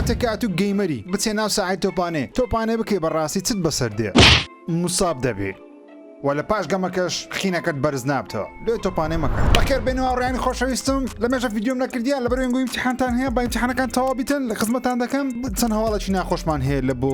کاتێک کە ئەتوو gamer ی بچێ ناو ساحەی تۆپانێ تۆپانێ بکەی بەڕاستی چت بەسەر دێ؟ موساب دەبی و لە پاش گەمەکەش خینەکەت بەرز نابتەوە لۆیە تۆپانێ مەکە. بەخێر بێنەوە هاوڕێیانی خۆشەویستم لەمێژە ڤیدیۆم نەکردیە لەبەر وێنگۆ ئیمتیحانتان هەیە با ئیمتیحانەکان تەواو بیتن لە خزمەتان دەکەم چەند هەواڵێکی ناخۆشمان هەیە لە بۆ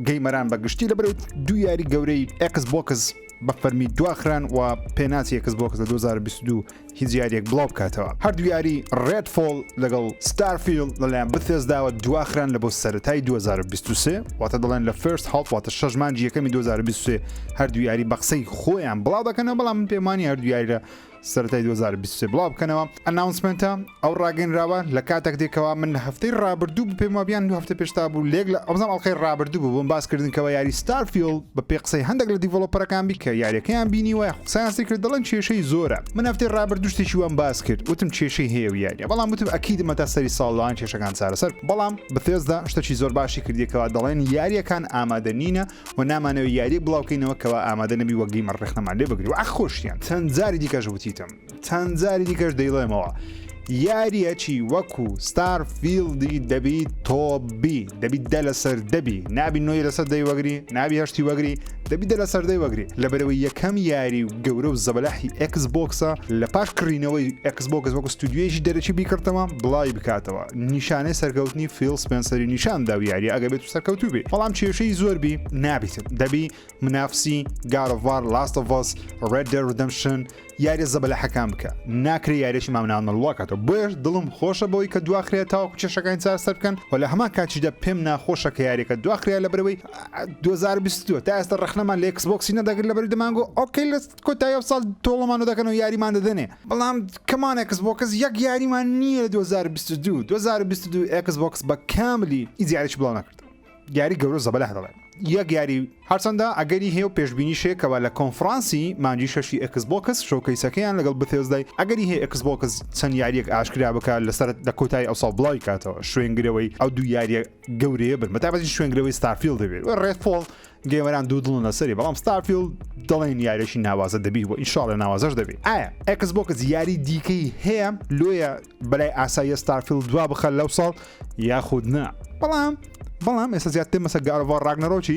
gamer ان بە گشتی لەبەر دوو یاری گەورەی ئێکس بۆکس بە فەرمی دواخران و پێناچی ئێکس بۆکس لە 2022 هیچ یاریەک بڵاو بکاتەوە. هەردوو یاری ڕێدفۆڵ لەگەڵ ستارفیڵد لەلایەن بثێسداوە دواخران لە بۆ سەرەتای 2023، واتە دەڵێن لە first half واتە شەش مانگی یەکەمی 2023 هەردوو یاری بە قسەی خۆیان بڵاو دەکەنەوە، بەڵام من پێم وانیە هەردوو یاری لە سەرەتای 2023 بڵاو بکەنەوە. announcement ە ئەو ڕاگەنراوە لە کاتێک دێ کەوا من لە هەفتەی ڕابردوو بوو پێم وابیان دوو هەفتە پێشتا بوو لێک لە ئەوزام ئەڵقەی ڕابردوو بوو بۆم باس کردن کەوا یاری ستارفیڵد بە پێی قسەی هەندێک لە developer ەکان بی کە یاریەکەیان بینیوە یاخود قسەیان سەیر کرد دەڵێن کێشەی زۆرە من هەفتەی ڕابردوو شتێکی وام باس کرد وتم کێشەی هەیە و یاریە بەڵام وتم ئەکیدمە تا سەری ساڵ لەوان کێشەکان چارەسەر بەڵام بثێزدا شتەکی زۆر باشی کردیە کەوا دەڵێن یاریەکان ئامادە نینە و نامانەوێت یاریەک بڵاوکەینەوە کەوا ئامادە نەبی وە gamer ڕەخنەمان لێ بگری و ئەخ خۆشیان چەند جاری دیکەش وتیتم چەند جاری دیکەش دەیڵێمەوە یاریەکی وەکو ستار فیلدی دەبی تۆبی دەبی دە لەسەر دەبی نابی نۆی لەسەر دەی وەگری نابی هەشتی وەگری دەبی دە لەسەر دەی وەگری لەبەرەوەی یەکەم یاری و گەورە و زەبەلاحی ئێکس بۆکسە لە پاش کڕینەوەی ئێکس بۆکس وەکو ستودیۆیەکی دەرەکی بیکڕتەوە بڵاوی بکاتەوە نیشانەی سەرکەوتنی فیل سپێنسەری نیشان دا و یاریە ئەگەر بێت و سەرکەوتوو بی بەڵام کێشەی زۆر بی نابیتن دەبی منافسی God of War، Last of Us، Red Dead Redemption یاریە زەبەلاحەکان بکە ناکرێ یاریەکی مامناوەند مەڵوڵا کاتەوە بۆیەش دڵم خۆشە بەوەی کە دواخرێ تاوەکو کێشەکانی چارەسەر بکەن و لە هەمان کاتیشدا پێم ناخۆشە کە یاریەکە دواخرێ لەبەرەوەی 2022 تا ئێستا ڕەخنەمان لە ئێکس بۆکسی نەدەگرت لەبەر دەمانگۆ okay لە کۆتایی ئەو ساڵ تۆڵەمان دەکەن و یاریمان دەدەنێ بەڵام come on ئێکس بۆکس یەک یاریمان نییە لە 2022 2022 ئێکس بۆکس بە کاملی هیچ یاریی بڵاو نەکرد یاری گەورە زەبەلاح دەڵێن یەک یاری هەرچەندە ئەگەری هەیە و پێشبینیش هەیە کەوا لە کۆنفرانسی مانگی شەشی ئێکس بۆکس showcase ەکەیان لەگەڵ بثێزدای ئەگەری هەیە ئێکس بۆکس چەند یاریەک ئاشکرا بکات لەسەر لە کۆتایی ئەو ساڵ بڵاوی کاتەوە شوێنگرەوەی ئەو دوو یاریە گەورەیە بن بەتایبەتی شوێنگرەوەی ستارفیڵد دەبێت و ڕێدفۆڵ gamer ان دوو دڵن لەسەری بەڵام ستارفیڵد دەڵێن یاریی ناوازە دەبی و ئینشاڵە ناوازەش دەبی ئایا ئێکس بۆکس یاری دیکەی هەیە لۆیە بەلای ئاساییە ستارفیڵد دوا بخە لەو ساڵ یاخود نا بەڵام بەڵام ئێستا زیاتر مەسە God of War ڕاگنەرۆکی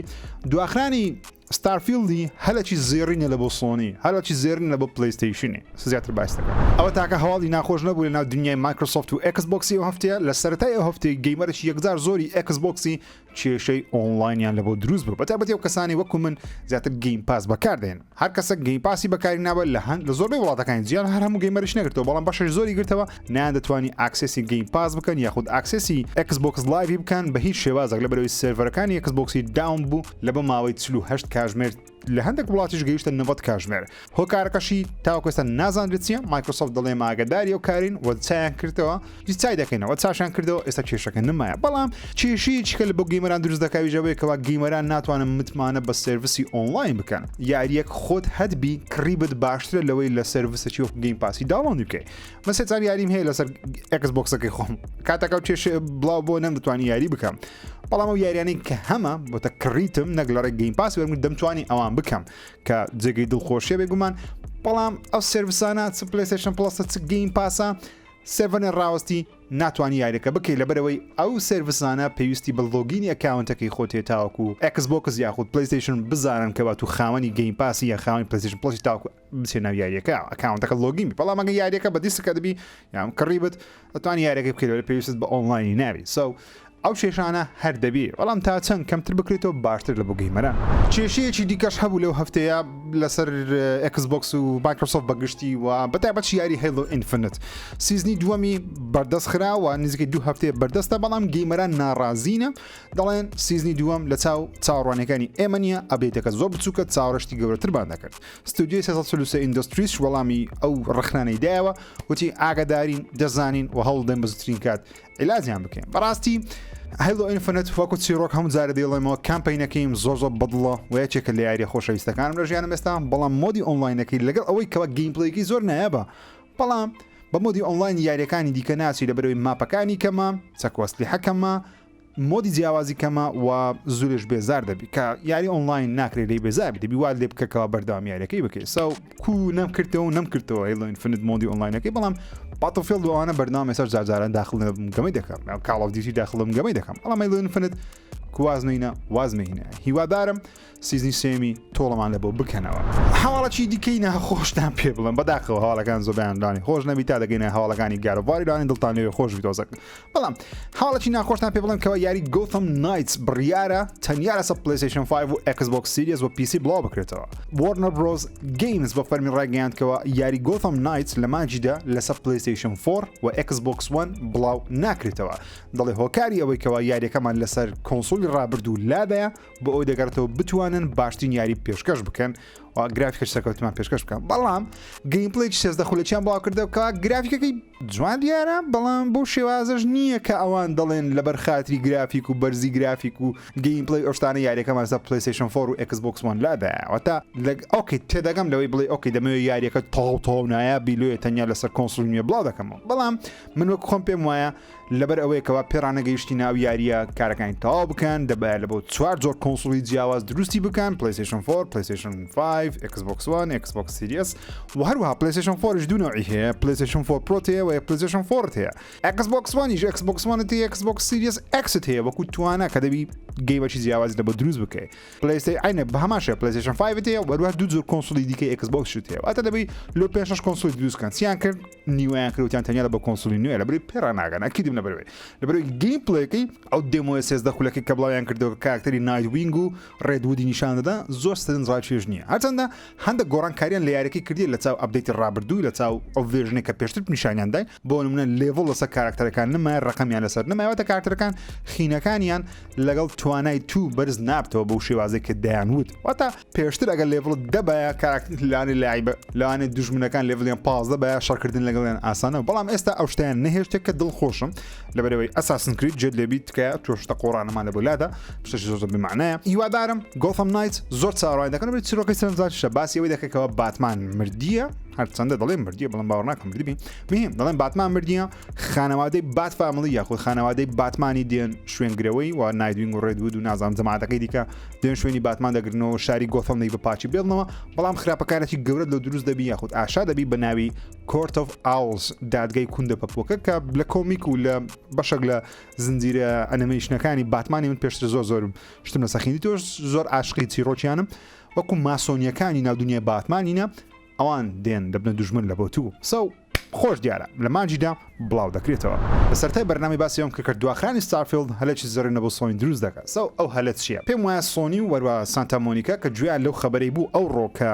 دواخرانی ستارفیلدی هەلەکی زێڕینە لە بۆ سۆنی هەلەکی زێرین لە بۆ پلیستیشنی زیاتر باس دەکەم ئەوە تاکە هەواڵی ناخۆش نەبوو لە ناو دنیای مایکرۆسۆفت و ئێکس بۆکسی ئەو هەفتەیە لە سەرەتای ئەو هەفتەی gamer ێکی یەکجار زۆری ئێکس بۆکسی کێشەی ئۆنلاینیان لە بۆ دروست بوو بەتایبەتی ئەو کەسانی وەکو من زیاتر Game Pass بەکاردێن هەر کەسە Game Pass ی بەکاری نابە لە هەند لە زۆربەی وڵاتەکانی جیان هەر هەموو gamer یش نەگرتەوە بەڵام بەشێک زۆری گرتەوە نیان دەتوانی access ی Game Pass بکەن یاخود access ی ئێکس بۆکس Live ی بکەن بە هیچ شێوازێک لە بەرەوەی سێرڤەرەکانی ئێکس بۆکسی down بوو لە بە ماوەی 48 کاژمێر لە هەندێک وڵاتیش گەیشتە 90 کاژمێر هۆکارەکەشی تاوەکو ئێستا نازانرێت چییە مایکرۆسۆفت دەڵێ ئاگاداری ئەو کارین و چایان کردەوە هیچ چای دەکەینەوە چاشیان کردەوە ئێستا کێشەکە نمایە بەڵام کێشەیەکی کە لە بۆ gamer ان دروست دەکاویش ئەوەیە کەوا gamer ان ناتوانن متمانە بە service ی ئۆنلاین بکەن یاریەک خۆت هەتبی کڕیبت باشترە لەوەی لە service ێکی وەکو Game Pass ی download ی بکەی من سێ چار یاریم هەیە لەسەر ئێکس بۆکسەکەی خۆم کاتەکە و کێشە بڵاو بۆ نەمدەتوانی یاری بکەم بەڵام ئەو یاریانەی کە هەمە بۆتە کڕیتم نەک لە ڕێک Game Pass وەرم دەمتوانی ئەوان بکەم کە جێگەی دڵخۆشیە بێگومان بەڵام ئەو service انە چ پلەیستەیشن پڵەسە چ Game Pass ە server ە ڕاوەستی ناتوانانی یاریەکە بکەی لەبەرەوەی ئەو service انە پێویستی بە login ی account ەکەی خۆتێ تاوەکو ئێکس بۆکس یاخود پلیستیشن بزانن کەوا تو خاوەنی Game Pass ی یا خاوەنی پلیستیشن پڵەسی تاوەکو بچێ ناو یاریەکە account ەکە login بی بەڵام ئەگە یاریەکە بە دیسکە دەبی یان کڕیبت ئەتوانی یاریەکە بکەیت پێویست بە ئۆنلاینی نابی so ئەو کێشانە هەر دەبی بەڵام تا چەند کەمتر بکرێتەوە باشتر لە بۆ gamer ان. کێشەیەکی دیکەش هەبوو لەو هەفتەیە لەسەر ئێکس بۆکس و مایکرۆسۆفت بەگشتی و بەتایبەت یاری هێلۆ ئینفنت season ی دووەمی بەردەست خرا و نزیکەی دوو هەفتەیە بەردەستە بەڵام gamer ان ناڕازینە دەڵێن season ی دووەم لە چاو چاوەڕوانیەکانی ئێمە نییە update ەکە زۆر بچووکە چاوەڕێشتی گەورەترمان دەکرد ستودیۆی 343 ئیندستریس وەڵامی ئەو ڕخنانەی دایەوە وتی ئاگادارین دەزانین و هەوڵدەین بە زووترین کات عیلاجیان بکەین بەڕاستی هەیلۆ ئینفنت وەکو چیرۆک هەموو جارە دەیڵێمەوە campaign ەکەیم زۆر زۆر بەدڵە و یەکێکە لە یاریە خۆشەویستەکانم لە ژیانم ئێستا بەڵام mode ی ئۆنلاینەکەی لەگەڵ ئەوەی کەوا gameplay ەکەی زۆر نایابە بەڵام بە mode ی ئۆنلاین یاریەکانی دیکە ناچی لە بەرەوەی map ەکانی کەمە چەک وەسلیحە کەمە. mode ی جیاوازی کەمە و زورش بێزار دەبی کە یاری ئۆنلاین ناکرێت لێی بێزار بی دەبی وات لێ بکە کەوا بەردەوام یاریەکەی بکەی so کو نەم کردەوە نەم کردەوە Halo Infinite mode ی ئۆنلاینەکەی بەڵام Battlefield ئەوانە بەردەوام ئێستا جارجاران داخل نەبم گەمەی دەکەم Call of Duty داخلم گەمەی دەکەم بەڵام Halo Infinite کواز نینە واز مهینە هیوادارم season ی سێمی تۆڵەمان لە بۆ بکەنەوە. هەواڵەکی دیکەی ناخۆشتان پێ بڵێم بەداخەوە هەواڵەکان زۆربەیان لانی خۆش نەبی تا دەگەینە هەواڵەکانی God of War ی لانی دڵتان لەوێ خۆش بی تۆزەک بەڵام هەواڵەکی ناخۆشتان پێ بڵێم کەەوە یاری Gotham Knights بڕیارە تەنیا لەسەر PlayStation 5 و Xbox Series و PC بڵاو بکرێتەوە Warner Bros Games بە فەرمی ڕایگەیاندکەوە یاری Gotham Knights لە مانجیدا لەسەر PlayStation 4 و Xbox One بڵاو ناکرێتەوە دەڵێ هۆکاری ئەوەی کەوا یاریەکەمان لەسەر console ی ڕابردوو لادایە بۆ ئەوەی دەگەڕێتەوە بتوانن باشترین یاری پێشکەش بکەن و گرافیکەش سەرکەوتمان پێشکەش بکەن بەڵام gameplay 13 خولەکیان بڵاو کردەوە کە گرافیکەکەی جوان دیارە بەڵام بۆ شێوازش نییە کە ئەوان دەڵێن لەبەر خاتری گرافیک و بەرزی گرافیک و gameplay ئەو شتانە یاریەکەمان لەسەر PlayStation 4 و Xbox One لادایە واتە okay تێدەگەم لەوەی بڵێ okay دەمەوێت یاریەکە تەواو تەواو نایابی لۆیە تەنیا لەسەر console نوێ بڵاو دەکەمەوە بەڵام من وەک خۆم پێم وایە لەبەر ئەوەیە کەوا پێڕانەگەیشتی ناو یاریە کارەکانی تەواو بکەن دەبایە لە بۆ چوار جۆر console ی جیاواز دروستی بکەن PlayStation 4 PlayStation 5 Xbox One Xbox Series و هەروەها PlayStation 4 دوو نەوعی هەیە PlayStation 4 Pro هەیە و PlayStation 4 هەیە Xbox One یش Xbox One هەیە Xbox Series X هەیە وەکو توانا کە دەبی game ەکی جیاوازی لە بۆ دروست بکەی PlayStation عینە بە هەمان شێوە PlayStation 5 هەیە و هەروەها دوو جۆر console ی دیکەی Xbox شت هەیە واتە دەبی لۆ پێنج شەش console ی دروست کەن چیان کرد نیوەیان کرد وتیان تەنیا لە بە console ی نوێ لەبەرەوەی پێ ڕاناگەن ئەکیدم لەبەرەوەی لەبەرەوەی gameplay ەکەی ئەو demo یە 13 خولەکەی کە بڵاویان کردەوە کە کاراکتەری نایت وینگ و ڕێد وودی نیشان دەدا زۆر سەرنجڕاکێش نییە هەرچەندە هەندێک گۆڕانکاریان لە یاریەکەی کردیە لە چاو update ی ڕابردوو لە چاو ئەو version ێک کە پێشتر نیشانیان دای بۆ نمونە level لەسەر کاراکتەرەکان نمایە ڕقمیان لەسەر نمایەوەتە کاراکتەرەکان خینەکانیان لەگەڵ توانای تو بەرز نابتەوە بەو شێوازێک کە دەیان وت واتە پێشتر ئەگەر level دەبایە لانی لایبە لەوانێ دوژمنەکان level یان 15 باە شەڕکردن لەگەڵیان ئاسانە بەڵام ئێستا ئەو شتیان نەهێشتێک کە دڵخۆشم لەبەرەوەی Assassin's Creed جێت لێبی تکایە تۆشتە قۆڕانەمان لە بۆلادا شتێکی زۆر زۆر بمعنایە هیوادارم Gotham Knights زۆر چاوەڕوانی دەکەن بە چیرۆکی سەرنجڕاکێشە باسی ئەوەی دەکەکەوە باتمان مردیە هەرچەندە دەڵێن مردیە بەڵام باوەڕ ناکەم مردبی مهم دەڵێن باتمان مردیە خانەوادەی Bat Family یاخود خانەوادەی باتمانی دێن شوێنگرەوەی و نایدوینگ و ڕێدوود و نازانم جەماعەتەکەی دیکە دێن شوێنی باتمان دەگرنەوە شاری گۆثەم دەی بە پاچی بێڵنەوە بەڵام خراپەکارێکی گەورە لە دروست دەبی یاخود ئاشا دەبی بە ناوی Court of Owls دادگای کوندە پەپوەکە کە لە کۆمیک و لە بەشێک لە زنجیرە ئەنەمەیشنەکانی باتمانی من پێشتر زۆر زۆرم شتم لە سەخینی تۆش زۆر عاشقی چیرۆکیانم وەکو ماسۆنیەکانی ناو دنیای باتمانینە ئەوان دێن دەبنە دوژمن لە بۆ تو so خۆش دیارە لە مانجیدا بڵاو دەکرێتەوە. لە سەرەتای بەرنامەی باسی ئەوەم کرد کە دواخرانی Starfield هەلێکی زێڕینە بۆ سۆنی دروست دەکات so ئەو هەلە چییە؟ پێم وایە سۆنی و وەروا سانتا مۆنیکا کە گوێیان لەو خەبەرەی بوو ئەوڕۆ کە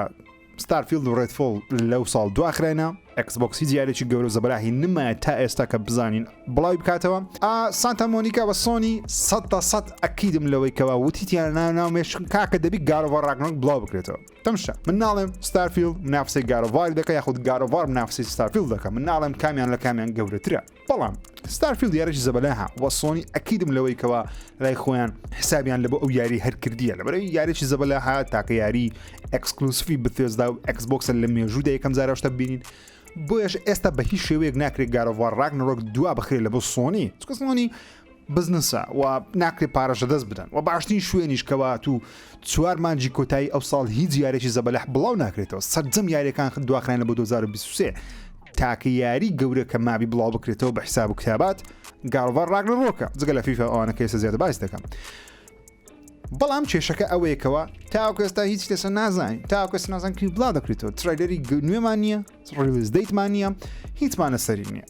Starfield و Redfall لەو ساڵ دواخراینا Xbox هیچ یاریێکی گەورە و زەبەلاحی نمایە تا ئێستا کە بزانین بڵاوی بکاتەوە ئا سانتا مۆنیکا بە سۆنی 100% ئەکیدم لەوەی کەوا وتیتیان ناو ناو مێشکم کاکە دەبی God of War Ragnarok بڵاو بکرێتەوە تەمشا من ناڵێم Starfield منافسەی God of War ی دەکە یاخود God of War منافسەی Starfield دەکە من ناڵێم کامیان لە کامیان گەورەترە بەڵام Starfield یاریی زەبەلاحە وە سۆنی ئەکیدم لەوەی کەوا لای خۆیان حسابیان لە بۆ ئەو یاری هەر کردیە لەبەرەوەی یاریی زەبەلاحە تاکە یاری exclusive ی Bethesda و Xbox ە لە مێژوودا یەکەم جارە شتە بینین بۆیەش ئێستا بە هیچ شێوەیەک ناکرێت God of War Ragnarok دوا بخرێت لە بۆ سۆنی چونکە سۆنی بزنسە و ناکرێت پارەش لەدەست بدەن و باشترین شوێنیش کەوا تو چوار مانگی کۆتایی ئەو ساڵ هیچ یارێکی زەبەلەح بڵاو ناکرێتەوە سەرجەم یاریەکان دواخران لە بۆ 2023 تاکە یاری گەورە کە مابی بڵاو بکرێتەوە بە حساب و کتابات God of War Ragnarok ە جگە لە فیفا ئەوانە کە ئێستا زیاتر باس دەکەم بەڵام کێشەکە ئەوەیەکەوە تاوەکو ئێستا هیچ لەسەر نازانین تاوەکو ئێستا نازانین کی بڵاو دەکرێتەوە trailer ی نوێمان نییە release date مان نییە هیچمان لەسەری نییە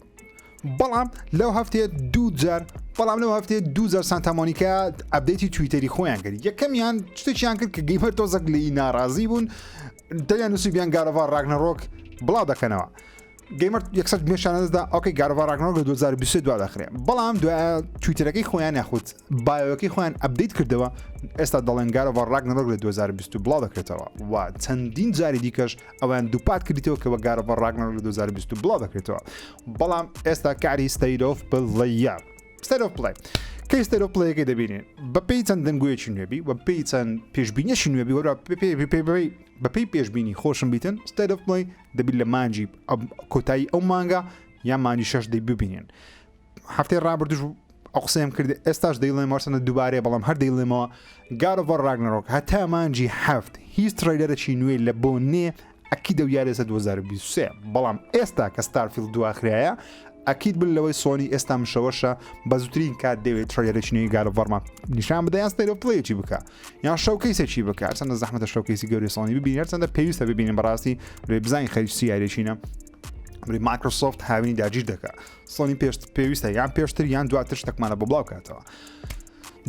بەڵام لەو هەفتەیە دوو جار بەڵام لەو هەفتەیە دوو جار سانتا مۆنیکا update ی تویتەری خۆیان کرد یەکەمیان شتێکیان کرد کە gamer تۆزەک لێی ناڕازی بوون دەیان نووسیبیان God of War Ragnarok بڵاو دەکەنەوە gamer یەکسەر مێشانە دەستدا okay God of War Ragnarok لە 2023 دوا دەخرێ بەڵام دوای تویتەرەکەی خۆیان یاخود bio ەکەی خۆیان update کردەوە ئێستا دەڵێن God of War Ragnarok لە 2020 بڵاو دەکرێتەوە و چەندین جاری دیکەش ئەویان دووپات کردیتەوە کە وە God of War Ragnarok لە 2020 بڵاو دەکرێتەوە بەڵام ئێستا کاری State of Play ە State of Play کەی State of Play ەکەی دەبینین بەپێی چەند دەنگۆیەکی نوێبی و پێی چەند پێشبینیەکی نوێبی وەرا بەپێی پێشبینی خۆشم بیتن State of Play دەبی لە مانجی کۆتایی ئەو مانگە یا مانجی شەش دەی ببینین هەفتەی ڕابردوش. ئەو قسەیەم کرد ئێستاش دەیڵێم وەرسەنە دووبارەیە بەڵام هەر دەیڵێمەوە God of War Ragnarok هەتا مانگی حەفت هیچ trailer ێکی نوێی لە بۆ نێ ئەکید ئەو یاریە 2023 بەڵام ئێستا کە Starfield دواخرایە ئەکید بن لەوەی سۆنی ئێستا مشەوەشە بە زووترین کات دەوێت trailer ێکی نوێی God of War مان نیشان بدە یان State of Play ەکی بکە یان showcase ێکی بکە هەرچەندە زەحمەتە showcase ی گەورەی سۆنی ببینی هەرچەندە پێویستە ببینین بەڕاستی لێ بزانین خەریکی چ یاریەکینە مایکرۆسۆفت هاوینی داگیر دەکا سۆنی پێشت پێویستە یان پێشتر یان دواتر شتێکمانە بۆ بڵاو کاتەوە.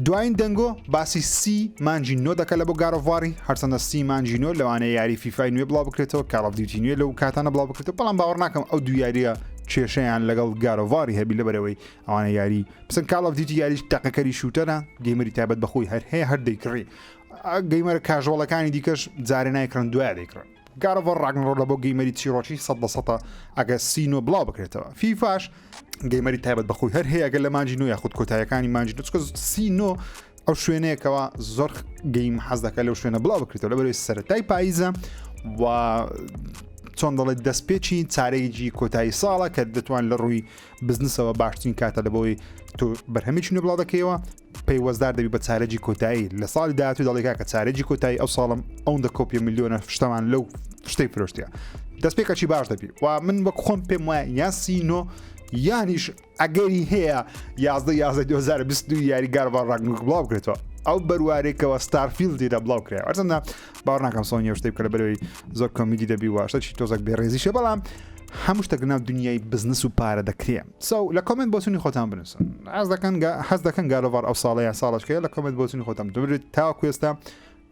دوایین دەنگۆ باسی سی مانگی نۆ دەکە لە بۆ God of War ی هەرچەندە سی مانگی نۆ لەوانەیە یاری فیفای نوێ بڵاو بکرێتەوە Call of Duty نوێ لەو کاتانە بڵاو بکرێتەوە بەڵام باوەڕ ناکەم ئەو دوو یاریە کێشەیان لەگەڵ God of War ی هەبی لەبەرەوەی ئەوانە یاری بسن Call of Duty یاریش تەقەکەری shooter ە gamer ی تایبەت بەخۆی هەر هەیە هەر دەیکڕی gamer ە casual ەکانی دیکەش جارێ نایکڕن دوای دەیکڕن God of War Ragnarok لە بۆ gamer ی چیڕۆکی سە بە سەتە ئەگەر سینۆ بڵاو بکرێتەوە فیفاش gamer ی تایبەت بەخۆی هەر هەیە ئەگەر لە مانگی نۆ یاخود کۆتایەکانی مانگی نۆ چونکە سینۆ ئەو شوێنەیەکەوە زۆر game حەز دەکات لەو شوێنە بڵاو بکرێتەوە لەبەرەوەی سەرەتای پاییزە و چۆن دەڵێت دەستپێکی چارەیەکی کۆتایی ساڵە کە دەتوان لە ڕووی بزنسەوە باشترین کاتە لە بۆی تۆ بەرهەمێکی نوێ بڵاو دەکەیەوە پەیوەستدار دەبی بە چارەگی کۆتایی لە ساڵی داهاتوو دەڵێ کاکە چارەگی کۆتایی ئەو ساڵم ئەوەندە کۆپیە ملیۆنە شتەمان لەو شتەی فرۆشتە دەستپێکەکی باش دەبی و من وەک خۆم پێم وایە یان سینۆ یانیش ئەگەری هەیە 11 11 2022 یاری God of War Ragnarok بڵاو بکرێتەوە ئەو بەروارێکەوە Starfield ی لە بڵاو کرا ئەرزەندە باوەڕ ناکەم سۆنی شتێک بکە لە بەرەوەی زۆر کۆمیدی دەبی واشتە چی تۆزەک بێڕێزیشە بەڵام هەموو شتێک ناو دنیای بزنس و پارە دەکرێ so لە comment بۆچونی خۆتان بنووسن حەز دەکەن حەز دەکەن God of War ئەو ساڵە یان ساڵەشکەیە لە comment بۆچونی خۆتان دەبێت تاوەکو ئێستا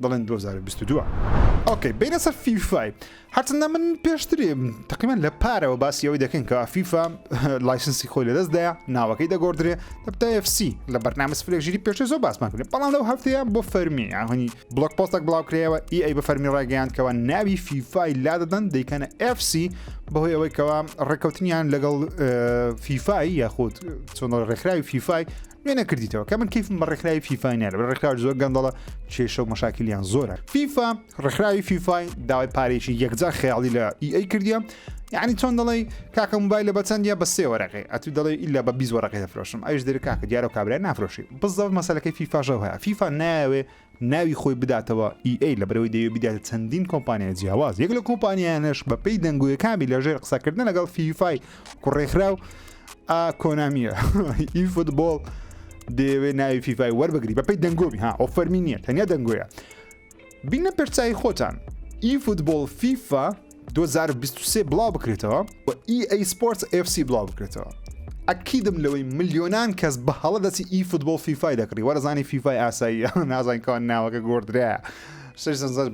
دەڵێن 2022 okay بینە سەر فیفای هەرچەندە من پێشتری تقریبا لە پارەوە باسی ئەوەی دەکەین کە فیفا license ی خۆی لەدەست دایە ناوەکەی دەگۆڕدرێ دەبتە FC لە بەرنامە سفرێک ژیری پێشتر زۆر باسمان کرد بەڵام لەو هەفتەیە بۆ فەرمی یاهنی blog post ێک بڵاو کرایەوە EA بە فەرمی ڕایگەیاند کەوا ناوی فیفای لادەدەن دەیکەنە FC بەهۆی ئەوەی کەوا ڕێککەوتنیان لەگەڵ فیفای یاخود چۆن ڕێکخراوی فیفای نوێ نەکردیتەوە کە من کەیفم بە ڕێکخراوی فیفای نیە بە ڕێکخراو زۆر گەندەڵە کێشە و مەشاکلیان زۆرە فیفا ڕێکخراوی فیفای داوای پارێکی یەکجار خەیاڵی لە EA کردیە یعنی چۆن دەڵێ کاکە موبایل بە چەندە بە سێ وەرەقەی ئەتو دەڵێ ئیلا بە 20 وەرەقەی دەفرۆشم ئەوش دەرێ کاکە دیارە کابرا نافرۆشی بزەوت مەسەلەکەی فیفاشەوە هەیە فیفا نایەوێ ناوی خۆی بداتەوە EA لەبەرئەوەی دەیەوێت بیداتە چەندین کۆمپانیای جیاواز یەک لە کۆمپانیایانەش بە پێی دەنگۆیەکان بی لەژێر قسەکردن لەگەڵ فیفای کوڕێکخراو ئا کۆنامیە eFootball دەیەوێت ناوی فیفای وەربگری بە پێی دەنگۆبی ها ئەو فەرمی نییە تەنیا دەنگۆیە بینە پێرچوی خۆتان eFootball فیفا 2023 بڵاو بکرێتەوە و EA Sports FC بڵاو بکرێتەوە ئەکیدم لەوەی ملیۆنان کەس بە هەڵە دەچی eFootball فیفای دەکڕی وەرەزانی فیفای ئاسایی نازانین کەوا ناوەکە گۆڕدرایە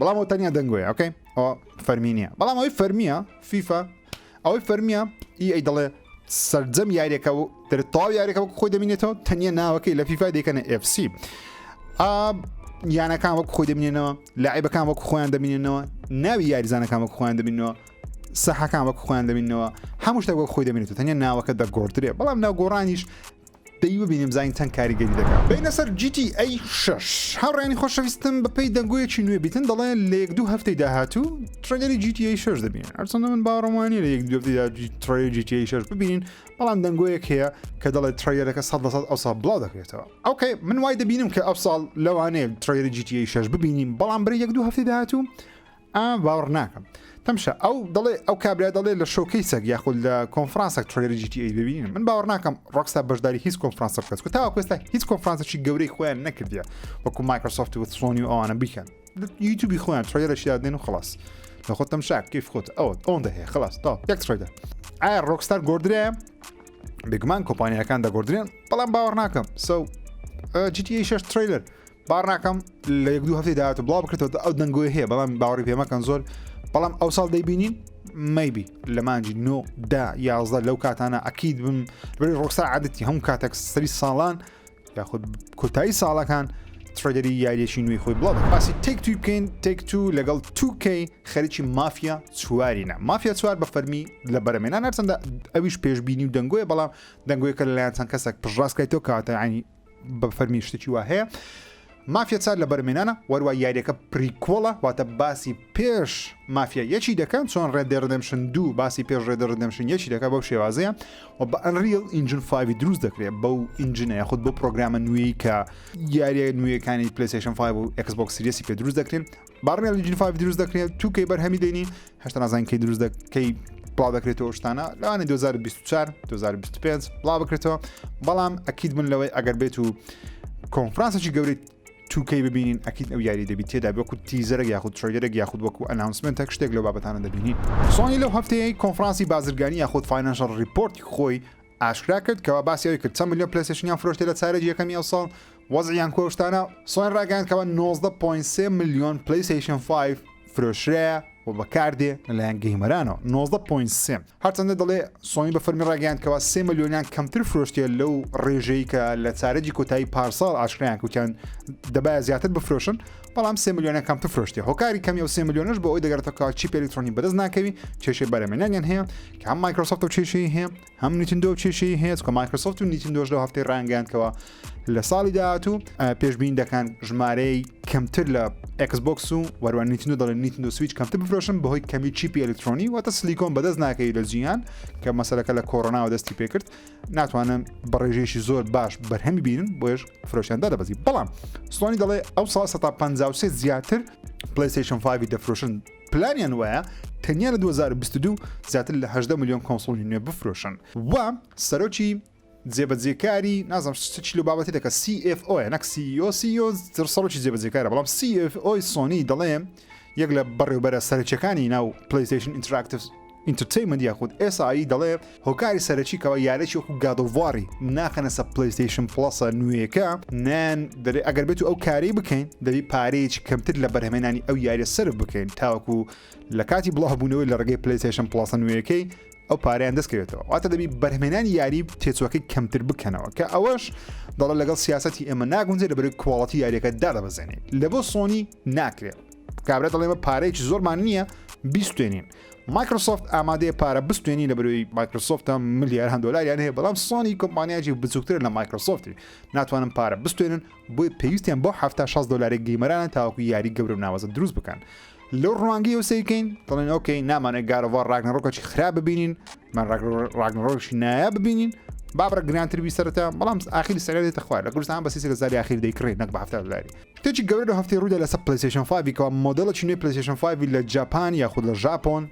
بەڵام ئەو تەنیا دەنگۆیە okay ئەوە فەرمی نییە بەڵام ئەوەی فەرمیە فیفا ئەوەی فەرمیە EA دەڵێ سەرجەم یاریەکە و دەرێت تەواو یاریەکە وەک خۆی دەمینێتەوە تەنیا ناوەکەی لە فیفا دەیکەنە FC یانەکان وەک خۆی دەمینێنەوە لاعیبەکان وەک خۆیان دەمینێنەوە ناوی یاریزانەکان وەک خۆیان دەبینەوە سەحەکان وەک خۆیان دەبینەوە هەموو شتێک وەک خۆی دەمێنێتەوە تەنیا ناوەکە دەگۆڕدرێ بەڵام ناوگۆڕانیش دەی ببینیم زانین چەند کاریگەری دەکات بینە سەر GTA 6 هاوڕێیانی خۆشەویستم بەپێی دەنگۆیەکی نوێ بیتن دەڵێن لە یەک دوو هەفتەی داهاتوو trailer ی GTA 6 دەبینن هەرچەندە من باوەڕم وانییە لە یەک دوو هەفتەی داهاتوو trailer ی GTA 6 ببینین بەڵام دەنگۆیەک هەیە کە دەڵێت trailer ەکە 100 لە 100 ئەو ساڵ بڵاو دەکرێتەوە okay من وای دەبینم کە ئەو ساڵ لەوانەیە trailer ی GTA 6 ببینیم بەڵام بەرە یەک دوو هەفتەی داهاتوو ئا باوەڕ ناکەم تەمشا ئەو دەڵێ ئەو کابرا دەڵێ لە showcase ێک یاخود لە کۆنفرانسێک trailer ی GTA ببینین من باوەڕ ناکەم ڕۆکستا بەشداری هیچ کۆنفرانسە بکات چونکە تاوەکو ئێستا هیچ کۆنفرانسێکی گەورەی خۆیان نەکردیە وەکو مایکرۆسۆفت و سۆنی و ئەوانە بیکەن یوتیوبی خۆیان trailer ەشی دادێن و خلاص لە خۆت تەمشا کەیف خۆت ئەوە ئەوەندە هەیە خلاص تا یەک trailer ئایا ڕۆکستار گۆردرێ بێگومان کۆمپانیاکان دەگۆردرێن بەڵام باوەڕ ناکەم so GTA 6 trailer باوەڕ ناکەم لە یەک دوو هەفتەی داهاتوو بڵاو بکرێتەوە ئەو دەنگۆی هەیە بەڵام باوەڕی پێ مەکەن زۆر بەڵام ئەو ساڵ دەیبینین maybe لە مانجی نۆ دا یازدە لەو کاتانە ئەکید بم بەری ڕۆکسا عادەتی هەموو کاتێک سەری ساڵان یاخود کۆتایی ساڵەکان trailer ی یاریەکی نوێی خۆی بڵاو دەکات. باسی تێک توی بکەین تێک تو لەگەڵ 2K خەریکی مافیا چوارینە مافیا چوار بە فەرمی لە بەرەمێنان هەرچەندە ئەویش پێشبینی و دەنگۆیە بەڵام دەنگۆیەکە لەلایەن چەند کەسێک پشتڕاست کرایتەوە کەواتە ینی بە فەرمی شتێکی وا هەیە. مافیا چار لە بەرهەمهێنانە، وەروا یاریەکە prequel ە، واتە باسی پێش مافیا یەکی دەکەن، چۆن Red Dead Redemption دوو باسی پێش Red Dead Redemption یەکی دەکات بەو شێوازەیە و بە Unreal Engine 5 دروست دەکرێت بەو engine ە یاخود بۆ پرۆگرامە نوێی کە یاریە نوێیەکانی PlayStation 5 و Xbox Series ی پێ دروست دەکرێن بە Unreal Engine 5 دروست دەکرێت تو کەی بەرهەمی دێنی هەشتا نازانین کەی دروست دەکەی بڵاو دەکرێتەوە شتانە لەوانە 2024 2025 بڵاو بکرێتەوە بەڵام ئەکید من لەوەی ئەگەر بێت و کۆنفرانسێکی گەورەی 2K ببینین ئەکید ئەو یاری دەبیت تێدا وەکو teaser ێک یاخود trailer ێک یاخود وەکو announcement ێک شتێک لەو بابەتانە دەبینین. سۆنی لەو هەفتەیەی کۆنفرانسی بازرگانی یاخود financial report ی خۆی ئاشکرا کرد کەوا باسی ئەوەی کرد چەند ملیۆن PlayStation یان فرۆشتێ لە چارەکی یەکەمی ئەوساڵ وەزعیان کۆشتانە سۆنی ڕاگەیاند کەوا 19.3 ملیۆن PlayStation 5 فرۆشرایە و بەکاردێ لەلایەن gamer انەوە 19.3 هەرچەندە دەڵێ سۆنی بە فەرمی ڕاگەیاند کەوا 3 ملیۆنیان کەمتر فرۆشتیە لەو ڕێژەی کە لە چارەکی کۆتایی پارساڵ ئاشکرایان کوتیان دەبایە زیاتر بفرۆشن بەڵام 3 ملیۆنە کەمتر فرۆشتیە هۆکاری کەمی ئەو 3 ملیۆنەش بۆ ئەوەی دەگەڕێتەوە کەوا chip ئەلیکترۆنی بەدەست ناکەوی کێشەی بەرهەمهێنانیان هەیە کە هەم مایکرۆسۆفت و کێشەی هەیە هەم نیتندۆ کێشەی هەیە چونکە مایکرۆسۆفت و نیتندۆش لەو هەفتەی ڕانگەیاندکەوە لە ساڵی داهاتوو پێشبین دەکەن ژمارەی کەمتر لە ئەکسبۆکس و وەروان نیتندۆ دەڵێن نیتندۆ سویچ کەمتر بفرۆشن بەهۆی کەمی chip ی ئەلکترۆنی واتە سلیکۆن بەدەست ناکەی لە جیهان کە مەسەلەکە لە کۆرۆناوە دەستی پێکرد ناتوانن بە ڕێژەیەکی زۆر باش بەرهەمی بینن بۆیش فرۆشیان دادەبەزی بەڵام سۆنی دەڵێ ئەو ساڵ 153 زیاتر PlayStation 5 دەفرۆشن پلانیان وایە تەنیا لە 2022 زیاتر لە 18 ملیۆن console ی نوێ بفرۆشن و سەرۆکی جێبەجێکاری نازم چ لە بابەتی دەکە CFO نەک CEO CEO سەرۆکی جێبەجێکارە بەڵام CFO سۆنی دەڵێ یەک لە بەڕێوبەرە سەرەکیەکانی ناو PlayStation Interactive Entertainment یاخود SI دەڵێ هۆکاری سەرەکی کەەوە یارێکی وەکو God of War ی ناخەنە سە PlayStation Plus ە نوێیەکە نان دەێ ئەگەر بێت و ئەو کاری بکەین دەبی پارەیەکی کەمتر لە بەرهەمێنانی ئەو یاریە سرف بکەین تاوەکو لە کاتی بڵاوبوونەوەی لە ڕێگەی PlayStation Plus ە نوێیەکەی ئەو پارەیان دەستکەوێتەوە واتە دەبی بەرهمێنانی یاری تێچوەکەی کەمتر بکەنەوە کە ئەوەش دەڵێ لەگەڵ سیاسەتی ئێمە ناگونجێ لە بەرەی quality یاریەکە دادەبەزێنێ لە بۆ سۆنی ناکرێت کابرا دەڵێ بە پارەیەکی زۆرمان نییە بیستێنین مایکرۆسۆفت ئامادەیە پارە بستێنی لە بەرەوەی مایکرۆسۆفتە ملیاران دۆلاریان هەیە بەڵام سۆنی کۆمپانیاکی بچووکترە لە مایکرۆسۆفتی ناتوانن پارە بستێنن بۆی پێویستیان بۆ ه 60 دلاری gamer انە تاوەکو یاری گەورە و ناوازە دروست بکەن لەو ڕوانگەیەوە سەیرکەین دەڵێن okay نامانێت God of War Ragnarok ەکی خراپ ببینین من Ragnarok ی نایە ببینین بابرە گرانتر بی سەرەتا بەڵام ئاخری سەر دێتە خوار لە کوردستان بە سیسە زاری ئاخیر دەیکڕێ نەک بە 70 دلاری شتێکی گەورە لە هەفتەی ڕوودا لەسەر PlayStation 5 کەوا مۆدێڵێکی نوێی PlayStation 5 لە جاپان یاخود لە ژاپۆن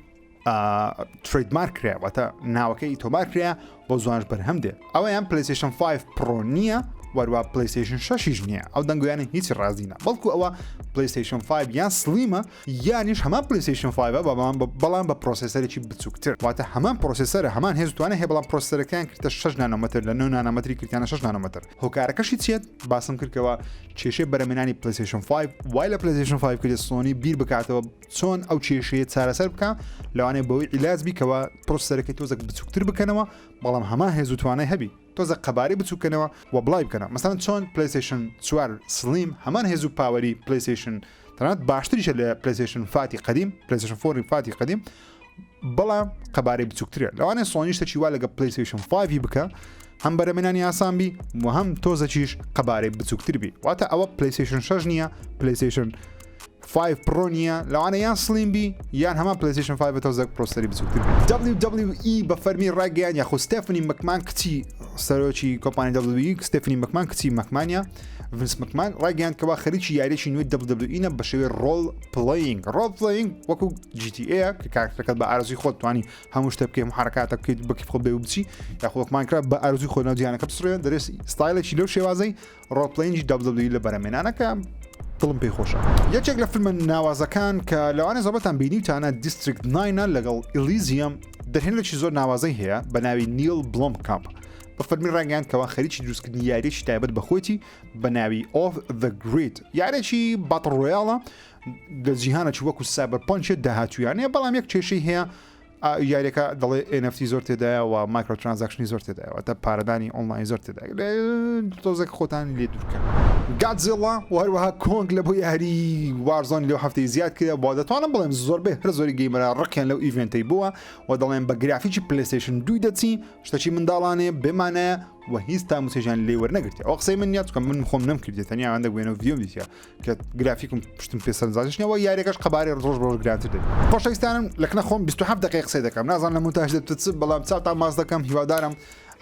trademark کرا واتە ناوەکەی تۆمار کرا بۆ زوانش بەرهەم دێ ئەوەیان PlayStation 5 Pro نییە وەروە PlayStation 6یش نییە ئەو دەنگۆیانە هیچ ڕازینە بەڵکو ئەوە PlayStation 5 یان Slim ە یانیش هەمان PlayStation 5 بەڵام بەڵام بە processor ێکی بچووکتر واتە هەمان processor ە هەمان هێز توانە هەیە بەڵام processor ەکەیان کردە 6 نانۆمەتر لە 9 نانۆمەتری کردیانە 6 نانۆمەتر هۆکارەکەشی چیت باسم کردەوە کێشەی بەرەمێنانی PlayStation 5 وای لە PlayStation 5 کرد سۆنی بیر بکاتەوە چۆن ئەو کێشەیە چارەسەر بکە لەوانەیە بەوەی عیلاج بیکەوە processor ەکەی تۆزێک بچووکتر بکەنەوە بەڵام هەمان هێز و توانای هەبی تۆزە قەبارەی بچووکەنەوە و بڵای بکەنەوە مەسەلەن چۆن PlayStation 4 Slim هەمان هێز و power ی PlayStation تەنانەت باشتریشە لە PlayStation Fat ی قەدیم PlayStation 4 Fat ی قەدیم بەڵام قەبارەی بچووکترە لەوانەیە سۆنی شتێکی وا لەگە PlayStation 5 بکە هەم بەرەمێنانی ئاسان بی و هەم تۆزەکیش قەبارەی بچووکتر بی واتە ئەوە PlayStation 6 نییە PlayStation 5 Pro نییە لەوانە یان Slim بی یان هەمان PlayStation 5 تۆزێک processor ی بچووکتر بی WWE بە فەرمی ڕاگەیان یاخود ستێفنی مەکمان کچی سەرۆکی کۆمپانی WWE ستێفنی مەکمان کچی مەکمانە ڤنس مەکمان ڕایگەیاند کەوا خەریکی یاریی نوێی WWE نە بە شێوەی role playing role playing وەکو GTA کە کارکتەکەت بە ئارزوی خۆت توانی هەموو شتە بکەی محرکاتە بکەیت بەکی خۆت بێ و بچی یاخود وەک ماینکرافت بە ئارزوی خۆت ناو جیهانەکە بسڕێ دەرێ ستایلێکی لەو شێوازەی role playing ی WWE لە بەرەمێنانەکە دڵم پێی خۆشە. یەکێک لە فیلمە ناوازەکان کە لەوانەیە زۆربەتان بینیوتانە District Nine ە لەگەڵ Elysium دەرهێنەرێکی زۆر ناوازەی هەیە بە ناوی نیل بلۆمکامپ بە فەرمی ڕاگەیاند کەوا خەریکی دروستکردنی یاریەکی تایبەت بە خۆیتی بە ناوی Off the Grid یاریەکی battle royale ە لە جیهانێکی وەکو cyberpunk ێ داهاتویانەیە بەڵام یەک کێشەی هەیە یاریەکە دەڵێ NFT زۆر تێدایە و micro transaction ی زۆر تێدایە واتە پارەدانی ئۆنلاین زۆر تێدایە تۆزێک خۆتان لێ دوورکەن. Godzilla و هەروەها Kong لە بۆ یاری Warzone لەو هەفتەی زیاد کرا بۆ دەتوانم بڵێم زۆربەی هەر زۆری gamer ە ڕقیان لەو event ەی بووە و دەڵێن بە گرافیکی PlayStation دووی دەچی شتەکی منداڵانەیە بێمانایە و هیچ تاموسێژیان لێ وەرنەگرتێ ئەو قسەی من نیە چونکە من خۆم نەمکردێ تەنیا ئەندێک وێنە و ڤیدیۆم دیتە کە گرافیکم پشتم پێ سەرنجڕاکێش نیە و یاریەکەش قەبارەی ڕۆژ بە ڕۆژ گرانتر دەبێت. خۆشەویستانم لە کنە خۆم 27 دقیقە قسەی دەکەم نازانم لە مونتاژ دەبتە چ بەڵام چاوتان ماچ دەکەم هیوادارم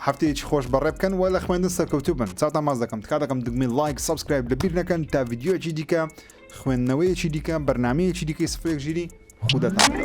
هەفتەیەکی خۆش بەڕێ بکەن و لە خوێندن سەرکەوتوو بن چاوتان ماچ دەکەم تکا دەکەم دگمەی like subscribe لەبیر نەکەن تا ڤیدیۆیەکی دیکە خوێندنەوەیەکی دیکە بەرنامەیەکی دیکەی سفرێک ژیری خوداتان.